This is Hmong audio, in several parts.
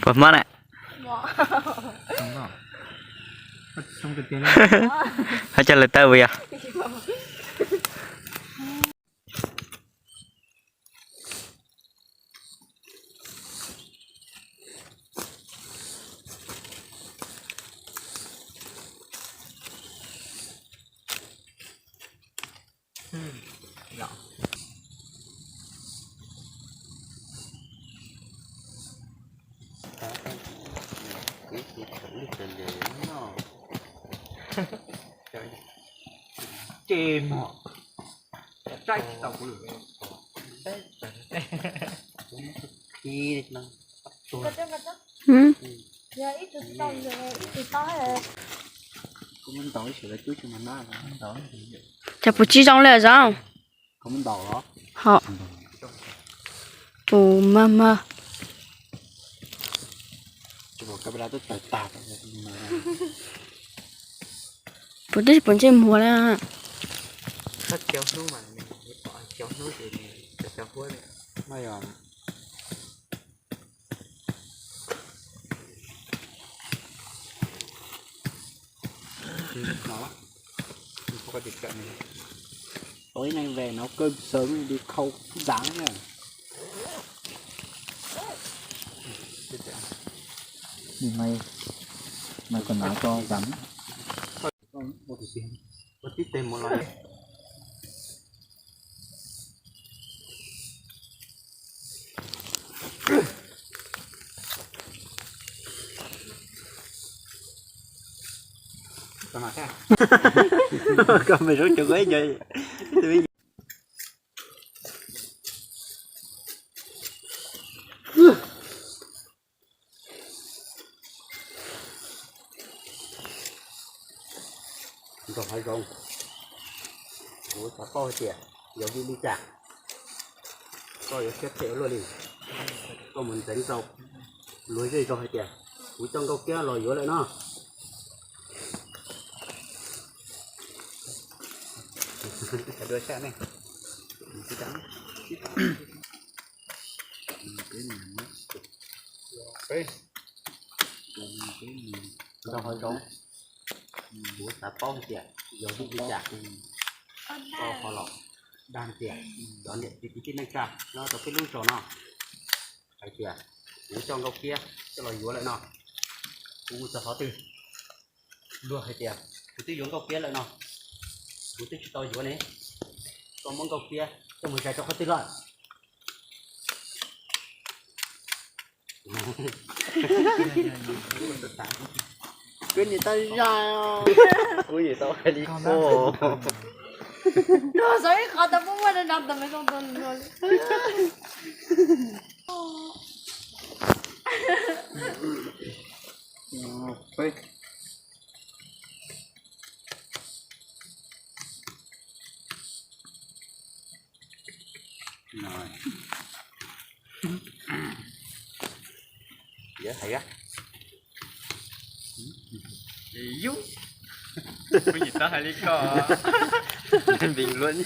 Puas mob na? Hab coj lawv tawm puas yog? Cas puas tsis zoo li os? Ho puas mag mag. Puas twb tsis puas ntsej muag li. Tối nay về nấu cơm sớm đi khâu rán nha. Mày, mày còn nói cho rắn. Koj me rau cov koj ib co. Nrog hav zoov, kuv xav paub hais tias yog vim li cas koj yuav siab phem ua luaj li. Koj mus ntxeev rau luag zej zog hais tias kuv coj Nkauj Kiab los yuav lawm no. Nrog hav zoov, kuv xav paub hais tias yog vim li cas koj ho los dag tias cov niam txiv kwv tij neej tsa nyob rau peb lub zos no hais tias kuv coj Nkauj Kiab coj los yuav lawm no. Kuv mus txog qhov twg luag hais tias kuv twb yuav Nkauj Kiab lawm no, kuv twb tsis tau yuav ne. Koj muab Nkauj Kiab coj mus zais rau qhov twg lawm? Kuv niam tau zais, kuv niam tau hais li ko. Xav ib qho tau muaj muaj no tau me zoo tau luag li. Yus, kuv niam tau hais li ko. Bình luận.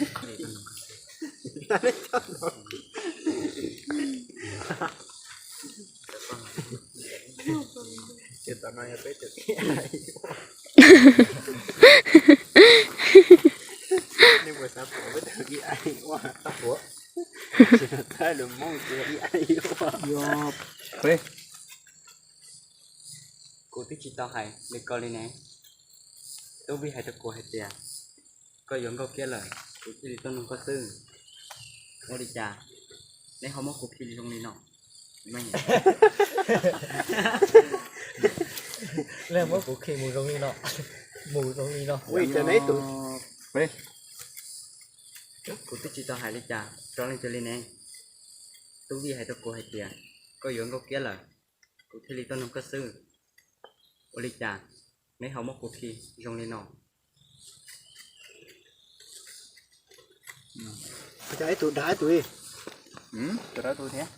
Ces tam no yog peb tus ib a, nej puas xav pom peb tus ib a ua tau? Txhais lus Hmoob ces ib a ua. Kuv twb tsis tau hais li ko li ne. Tub Vij hais rau kuv hais tias koj yuav Nkauj Kiab lawm, kuv thiaj li tuaj nug koj xwb. Ua li cas neb ho muab kuv khi zoo li no? Neb muab kuv khi mus zoo li no, mus zoo li no. Kuv twb tsis tau hais li cas rau leej twg li ne. Tub Vij hais rau kuv hais tias koj yuav Nkauj Kiab lawm, kuv thiaj li tuaj nug koj xwb. Ua li cas neb ho muab kuv khi zoo li no? Ib tug dag ib tug li. Tus dag tus thiab.